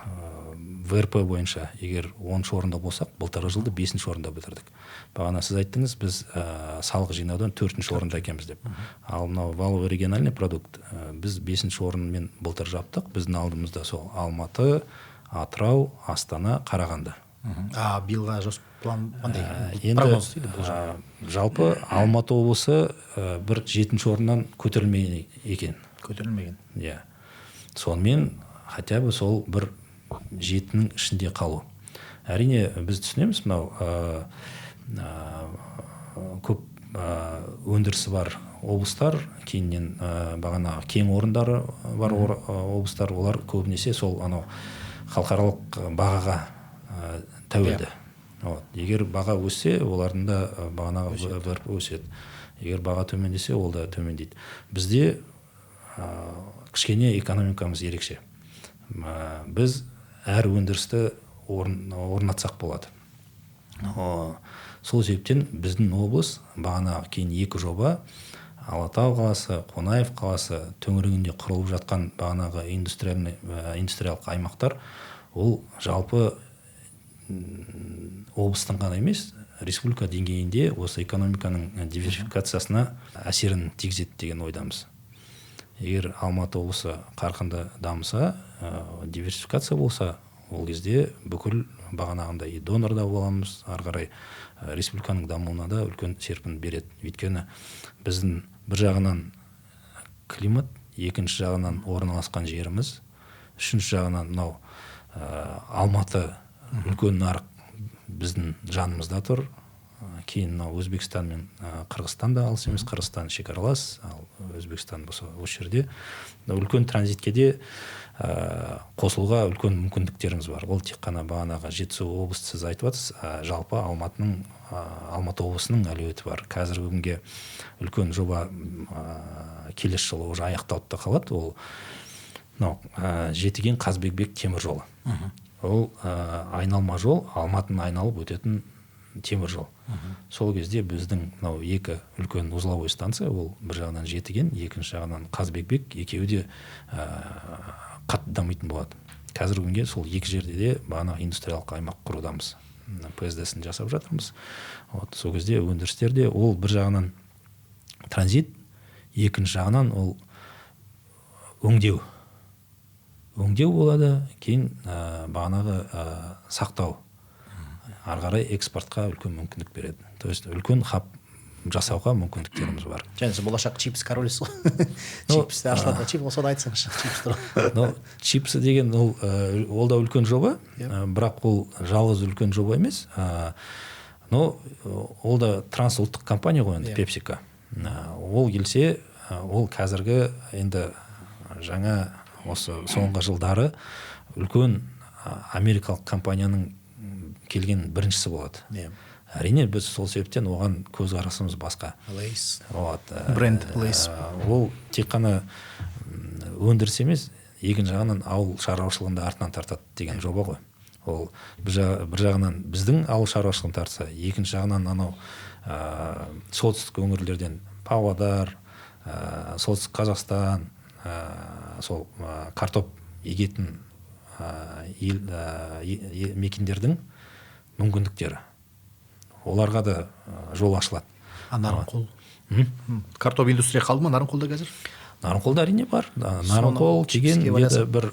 ВРП бойынша егер 10 орында болсақ, былтырғы жылды 5 орында бітірдік. Бағана сіз айттыңыз, біз салық жинаудан 4 орында екенбіз деп. Ал мынау валовый региональный продукт біз 5 орынмен былтыр жаптық. Біздің алдымызда сол Алматы, Атырау, Астана, Қарағанды. А биылға план қандай? Прогноз дейді бұл жыл. Жалпы Алматы облысы бір 7 орыннан көтерілмеген екен. Көтерілмеген. Иә. Сонымен хотя бы сол бір 7-нің ішінде қалу. Әрине біз түсінеміз, мынау көп өндірісі бар облыстар, кейіннен бағана кен орындары бар облыстар, олар көбінесе сол анау халықаралық бағаға тәуелді. Вот. Егер баға өссе, олардың да бағанағы ВРП өседі. Егер баға төмендесе, ол да төмендейді. Бізде кішкене экономикамыз ерекше. Біз әр өндірісті орнатсақ болады. Сол себептен біздің облыс бағана кейін 2 жоба, Алатау қаласы, Қонаев қаласы төңірегінде құрылып жатқан бағанағы индустриялық аймақтар, ол жалпы облыстың ғана емес, республика деңгейінде осы экономиканың диверсификациясына әсерін тигізеді деген ойдамыз. Егер Алматы облысы қарқынды дамыса, диверсификация болса, ол кезде бүкіл бағанағындай и донор да боламыз, ары қарай республиканың дамуына да үлкен серпін береді. Өйткені біздің бір жағынан климат, екінші жағынан орналасқан жеріміз, үшінші жағынан мынау Алматы үлкен нарық біздің жанымызда тұр. Кейін мынау Өзбекстан мен Қырғызстан да алыс емес, Қырғызстан шекаралас, ал Өзбекстан болса осы жерде. Үлкен транзитке де қосылуға үлкен мүмкіндіктеріміз бар. Ол тек қана бағанағы Жетісу облысы сіз айтып жатсыз, жалпы Алматы облысының әлеуеті бар. Қазіргі күнге үлкен жоба келесі жылы уже аяқталып та қалады. Ол мынау Жетіген Қазбекбек темір жолы. Ол айналма жол, Алматыны айналып өтетін темір жол. Сол кезде біздің мынау екі үлкен узловой станция, ол бір жағынан Жетіген, екінші жағынан Қазбекбек, екеуі де қатты дамитын болады. Қазіргі күнге сол екі жерде де бағана индустриялық аймақ құрудамыз. ПСД-сін жасап жатырмыз. Вот, сол кезде өндірістер де ол бір жағынан транзит, екінші жағынан ол өңдеу. Өңдеу болады, кейін бағанағы сақтау. Ары қарай экспортқа үлкен мүмкіндік береді. То есть үлкен хаб жасауға мүмкіндіктеріміз бар. Және сіз болашақ чипс королісіз ғой. Чипс ашылады, чип болса да айтсаңызшы, чипс туралы. Но чипсы деген ол да үлкен жоба, бірақ ол жалғыз үлкен жоба емес. Но ол да трансұлттық компания ғой енді, PepsiCo. Ол келсе, ол қазіргі енді жаңа осы соңғы жылдары үлкен америкалық компанияның келген біріншісі болады. Әрине біз сол себептен оған көзқарасымыз басқа. Lay's. Вот. Бренд Lay's. Ол тек қана өндіріс емес, екінші жағынан ауыл шаруашылығын да артынан тартады деген жоба ғой. Ол бір жағынан біздің ауыл шаруашылығын тартса, екінші жағынан анау солтүстік өңірлерден Павлодар, солтүстік Қазақстан, сол картоп егетін ел мекендердің мүмкіндіктері. Оларға да жол ашылады. А Нарынқол? Картоп индустрия қалды ма Нарынқолда қазір? Нарынқолда әрине бар. Нарынқол деген бір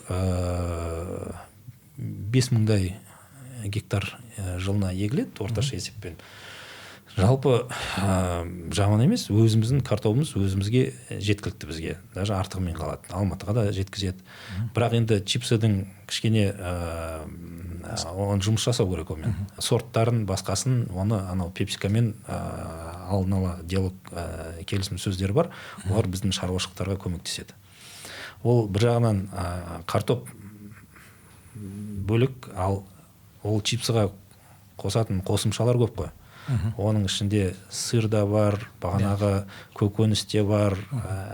5000-дай гектар жылына егіледі орташа есеппен. Жалпы жаман емес, өзіміздің картобымыз өзімізге жеткілікті, бізге даже артығымен қалады, Алматыға да жеткізеді. Бірақ енді чипсыдың кішкене оны жұмыс жасау керек онымен, сорттарын, басқасын, оны анау пепсикамен алдын ала диалог, келісім сөздері бар, олар біздің шаруашылықтарға көмектеседі. Ол бір жағынан картоп бөлек, ал ол чипсыға қосатын қосымшалар көп қой. Оның ішінде сыр да бар, бағанағы көкөніс те бар,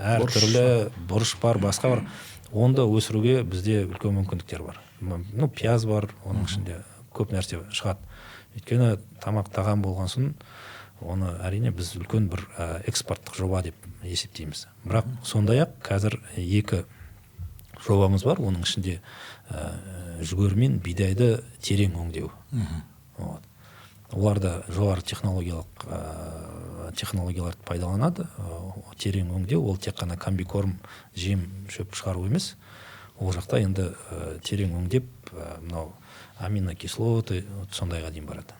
әртүрлі бұрыш бар, басқа бар. Оны да өсіруге бізде үлкен мүмкіндіктер бар. Ну, пияз бар, оның ішінде көп нәрсе шығады. Өйткені тамақ тағам болған соң, оны әрине біз үлкен бір экспорттық жоба деп есептейміз. Бірақ сондай-ақ қазір 2 жобамыз бар, оның ішінде жүгері мен бидайды терең өңдеу. Вот. Олар да жоғары технологиялық технологияларды пайдаланады. Терең өңдеу ол тек қана комбикорм, жем, шөп шығару емес. Ол жақта енді терең өңдеп, мынау аминокислоты сондайға дейін барады.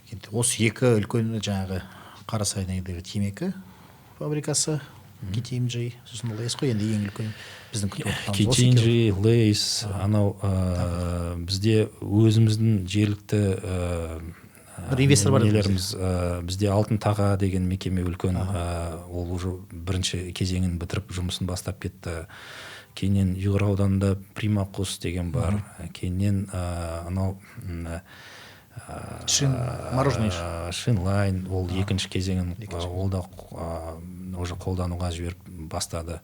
Енді осы 2 үлкен жаңағы Қарасайдың темекі фабрикасы, KTMG, сосын Лейс қой енді ең үлкен біздің күтіп отырған. KTMG, Лейс, анау бізде өзіміздің жергілікті бір инвестор бар нелеріміз, бізде Алтын Таға деген мекеме үлкен, ол уже бірінші кезеңін бітіріп жұмысын бастап кетті. Кейіннен Ұйғыр ауданында Прима Құс деген бар. Кейіннен анау Шин мороженое, Шинлайн, ол екінші кезеңін ол да уже қолдануға жіберіп бастады.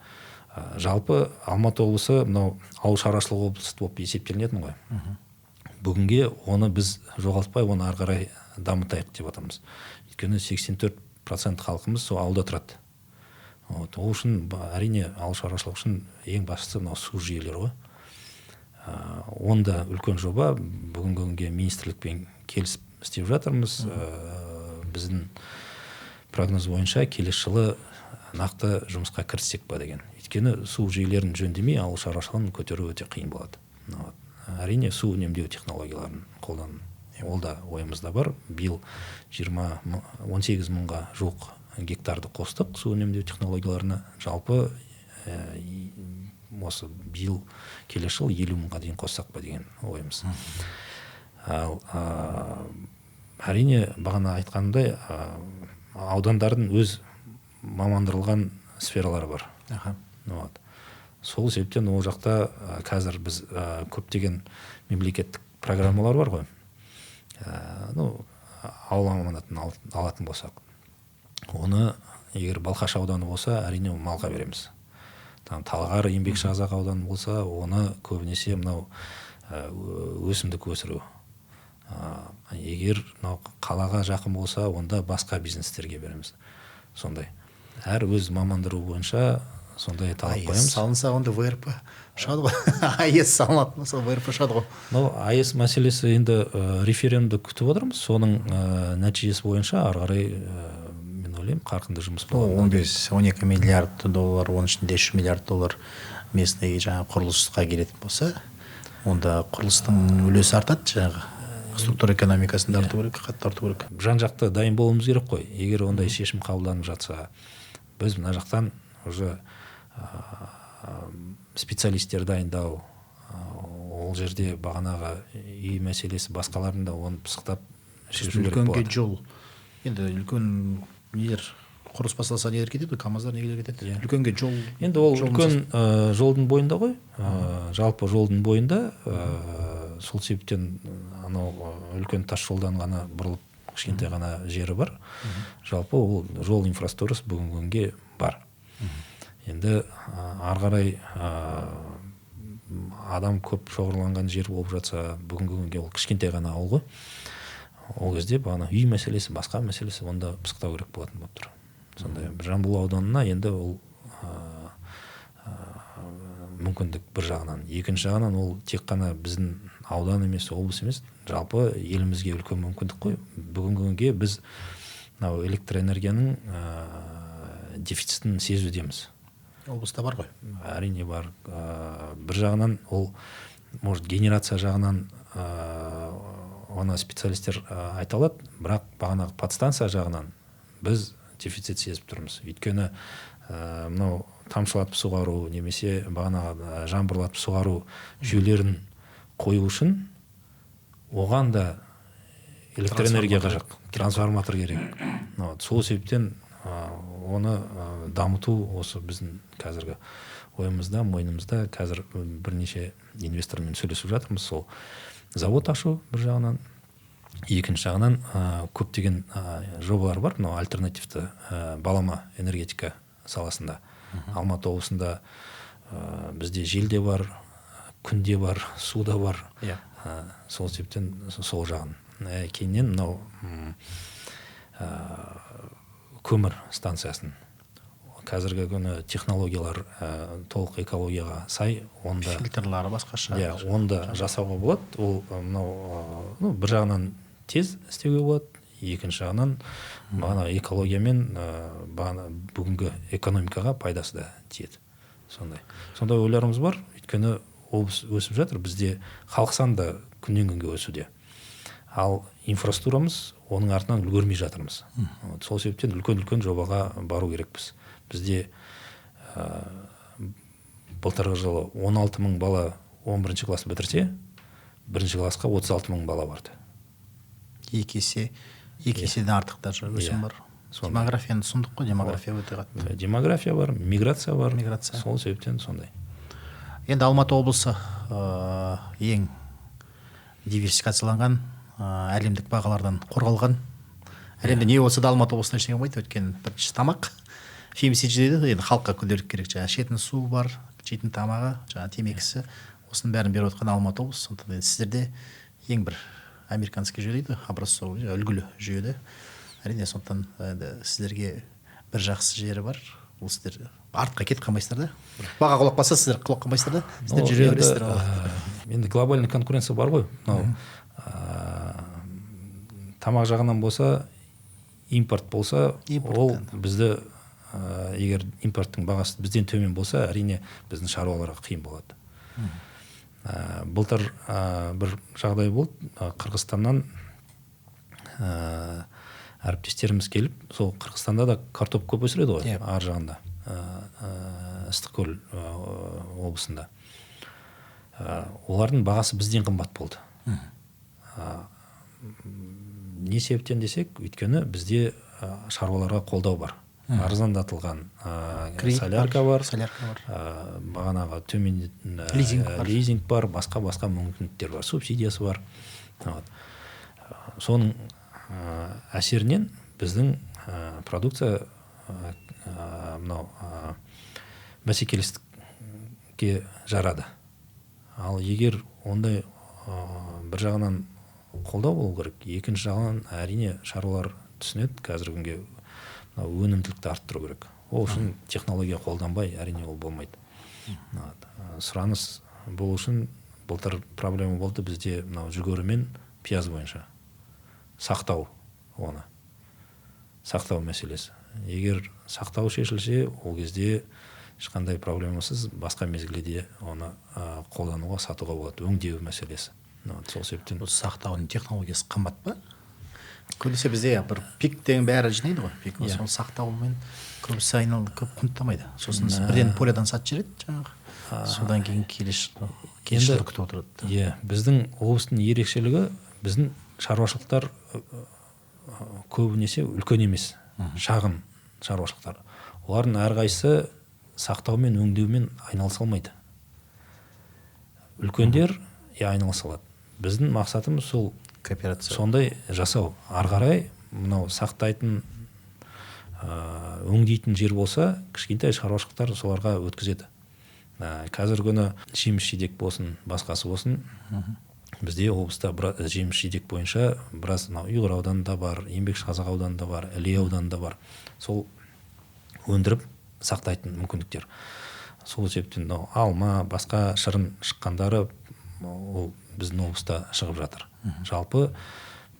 Жалпы Алматы облысы мынау ауыл шаруашылығы облысы болып есептелінетін ғой. Бүгінге оны біз жоғалтпай, оны ары қарай дамытайық деп жатырмыз. Өйткені 84% халқымыз сол ауылда тұрады. Вот, ол үшін әрине ауыл шаруашылығы үшін ең бастысы мынау су жүйелері ғой. Онда үлкен жоба, бүгінгі күнге министрлікпен келісіп істеп жатырмыз. Біздің прогноз бойынша келесі жылы нақты жұмысқа кіріссек па деген. Өйткені су жүйелерін жөндемей ауыл шаруашылығын көтеру өте қиын болады. Вот. Әрине су үнемдеу технологияларын қолдану, ол да ойымызда бар. Биыл 18 мыңға жуық гектарды қостық су үнемдеу технологияларына. Жалпы осы биыл келесі жыл 50 мыңға дейін қоссақ па деген ойымыз. Ал әрине бағана айтқанымдай, аудандардың өз мамандырылған сфералары бар. Вот. Сол себептен ол жақта қазір біз көптеген мемлекеттік программалар бар ғой. Ну, ауыл аманатын алатын болсақ, оны егер Балқаш ауданы болса, әрине малға береміз. Там Талғар, Еңбекшіқазақ ауданы болса, оны көбінесе мынау өсімдік өсіру. Егер мынау қалаға жақын болса, онда басқа бизнестерге береміз. Сондай. Әр өз мамандыру бойынша сондай талап қоямыз. Салынса онда ВРП шығады ғой. АЭС салынатын болса ВРП шығады ғой. Ну, АЭС мәселесі енді референдумды күтіп отырмыз. Соның нәтижесі бойынша ары қарай мен ойлаймын қарқынды жұмыс болады. 15-12 миллиард доллар, оның ішінде 3 миллиард доллар местный жаңа құрылысқа келетін болса, онда құрылыстың үлесі артады, жаңағы структура экономикасын тарту керек, қатты тарту керек. Жан-жақты дайын болуымыз керек қой. Егер ондай шешім қабылданып жатса, біз мына жақтан уже специалисттер дайындау, ол жерде бағанағы үй мәселесі, басқаларын да оны пысықтап шешу керек болады. Үлкенге жол. Енді үлкен нелер құрылыс басталса нелер кетеді, КАМАЗдар нелер кетеді. Үлкенге жол. Енді ол үлкен жолдың бойында ғой. Жалпы жолдың бойында, сол себептен анау үлкен тас жолдан ғана бұрылып кішкентай ғана жері бар. Жалпы ол жол инфраструктурасы бүгінгі күнге бар. Енді ары қарай адам көп шоғырланған жер болып жатса, бүгінгі күнге ол кішкентай ғана ауыл ғой. Ол кезде бағана үй мәселесі, басқа мәселесі онда пысықтау керек болатын болып тұр. Сондай Жамбыл ауданына енді ол мүмкіндік бір жағынан. Екінші жағынан ол тек қана біздің аудан емес, облыс емес, жалпы елімізге үлкен мүмкіндік қой. Бүгінгі күнге біз мынау электроэнергияның дефицитін сезудеміз. Облыста бар ғой? Әрине бар. Бір жағынан ол, может, генерация жағынан оны специалистер айта алады, бірақ бағанағы подстанция жағынан біз дефицит сезіп тұрмыз. Өйткені мынау тамшылатып суғару немесе бағанағы жаңбырлатып суғару жүйелерін қою үшін оған да электроэнергия қажет, трансформатор керек. Вот, сол себептен оны дамыту осы біздің қазіргі ойымызда, мойнымызда. Қазір бірнеше инвестормен сөйлесіп жатырмыз. Сол завод ашу бір жағынан, екінші жағынан көптеген жобалар бар мынау альтернативті балама энергетика саласында. Алматы облысында бізде жел де бар, күн де бар, су да бар. Сол себептен сол жағын. Кейіннен мынау көмір станциясын, қазіргі күні технологиялар толық экологияға сай, онда фильтрлары басқаша. Иә, онда жасауға болады. Ол мынау, ну, бір жағынан тез істеуге болады, екінші жағынан бағана экология мен бағана бүгінгі экономикаға пайдасы да тиеді. Сондай ойларымыз бар. Өйткені облыс өсіп жатыр, бізде халық саны да күннен күнге өсуде, ал инфраструктурамыз оның артынан үлгермей жатырмыз. Вот, сол себептен үлкен үлкен жобаға бару керекпіз. Бізде былтырғы жылы 16 мың бала 11 класс бітірсе, бірінші классқа 36 мың бала барды. 2 есе, 2 еседен артық даже өсім бар. Демографияны сұмдық қой, демография өте қатты. Демография бар, миграция бар. Миграция. Сол себептен сондай. Енді Алматы облысы ең диверсификацияланған, әлемдік бағалардан қорғалған. Әлемде не болса да, Алматы облысында ештеңе болмайды. Өйткені бірінші тамақ, FMCG дейді енді, халыққа күнделік керек, жаңағы ішетін су бар, жейтін тамағы, жаңағы темекісі, осының бәрін беріп отқан Алматы облысы. Сондықтан енді сіздерде ең бір американский жүйе дейді, образцовый, үлгілі жүйеде, әрине. Сондықтан енді сіздерге бір жақсы жері бар, ол сіздер артқа кетіп қалмайсыздар да. Баға құлап қалса, сіздер құлап қалмайсыздар да, сіздер Ну, жүре енді, бересіздер. Енді глобальный конкуренция бар ғой. Мынау тамақ жағынан болса, импорт болса, Импорт ол енді. бізді егер импорттың бағасы бізден төмен болса, әрине, біздің шаруаларға қиын болады. Былтыр бір жағдай болды. Қырғызстаннан әріптестеріміз келіп, сол Қырғызстанда да картоп көп өсіреді ғой, ар жағында, Ыстықкөл облысында. Олардың бағасы бізден қымбат болды. Не себептен десек, өйткені бізде шаруаларға қолдау бар, арзандатылған Кредит солярка бар, солярка бар. Бағанағы төмен Лизинг бар. Лизинг бар, басқа басқа мүмкіндіктер бар, субсидиясы бар. Вот. Соның әсерінен біздің продукция мынау бәсекелестікке жарады. Ал егер ондай бір жағынан қолдау болу керек, екінші жағынан, әрине, шаруалар түсінеді, қазіргі күнге мынау өнімділікті арттыру керек. Ол үшін технология қолданбай, әрине, ол болмайды. Вот. Сұраныс болу үшін былтыр проблема болды бізде мынау жүгері мен пияз бойынша сақтау, оны сақтау мәселесі. Егер сақтау шешілсе, ол кезде ешқандай проблемасыз басқа мезгілде де оны қолдануға, сатуға болады, өңдеу мәселесі. Вот, сол себептен Бұл сақтаудың технологиясы қымбат па? Көбінесе бізде бір пиктен бәрі жинайды ғой, пик. Иә. Сол сақтаумен көбісі айналды, көп құнттамайды. Сосын бірден полядан сатып жібереді жаңағы, содан кейін келесі жылды күтіп отырады. Иә, біздің облыстың ерекшелігі, біздің шаруашылықтар көбінесе үлкен емес, шағын шаруашылықтар. Олардың әрқайсысы сақтаумен, өңдеумен айналыса алмайды. Үлкендер, иә, айналыса алады. Біздің мақсатымыз сол Кооперация. сондай жасау. Ары қарай мынау сақтайтын, өңдейтін жер болса, кішкентай шаруашылықтар соларға өткізеді. Қазіргі күні жеміс жидек болсын, басқасы болсын, бізде облыста жеміс жидек бойынша біраз мынау Ұйғыр ауданында бар, Еңбекшіқазақ ауданында бар, Іле ауданында бар, сол өндіріп сақтайтын мүмкіндіктер. Сол себептен мынау алма, басқа шырын шыққандары, ол біздің облыста шығып жатыр. Жалпы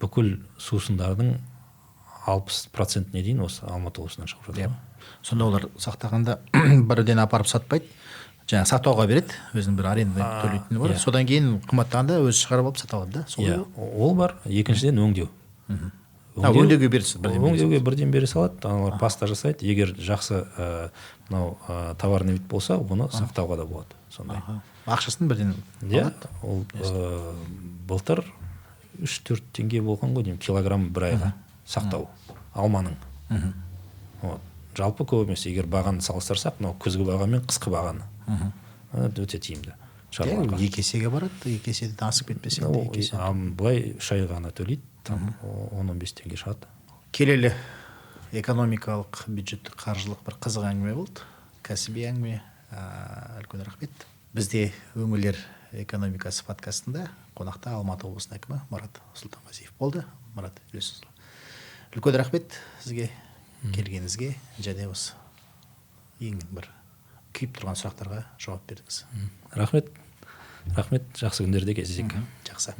бүкіл сусындардың 60%-не дейін осы Алматы облысынан шығып жатыр. Сонда олар сақтағанда бірден апарып сатпайды, жаңағы сақтауға береді, өзінің бір аренда төлейтіні бар. Содан кейін қымбаттағанда өзі шығарып алып сата алады да. Иә, ол бар. Екіншіден, өңдеу. Өңдеуге береді, бірден. Өңдеуге бірден бере салады. Аналар паста жасайды. Егер жақсы мынау товарный вид болса, оны сақтауға да болады сондай. Ақшасын бірден Иә, ол былтыр 3-4 теңге болған ғой деймін килограмм бір айға сақтау алманың. Вот. Жалпы көп емес, егер бағаны салыстырсақ, мынау күзгі баға мен қысқы бағаны. Өте тиімді. Екі есеге барады, екі еседен асып кетпесе. Екі есе. Былай 3 ай ғана төлейді, там 10-15 теңге шығады. Келелі экономикалық, бюджеттік, қаржылық бір қызық әңгіме болды. Кәсіби әңгіме. Үлкен рахмет. Бізде «Өңірлер экономикасы» подкастында қонақта Алматы облысының әкімі Марат Сұлтанғазиев болды. Марат Елеусізұлы, үлкен рахмет сізге келгеніңізге және осы ең бір күйіп тұрған сұрақтарға жауап бердіңіз. Рахмет, рахмет, жақсы күндерде кездесейік. Жақсы.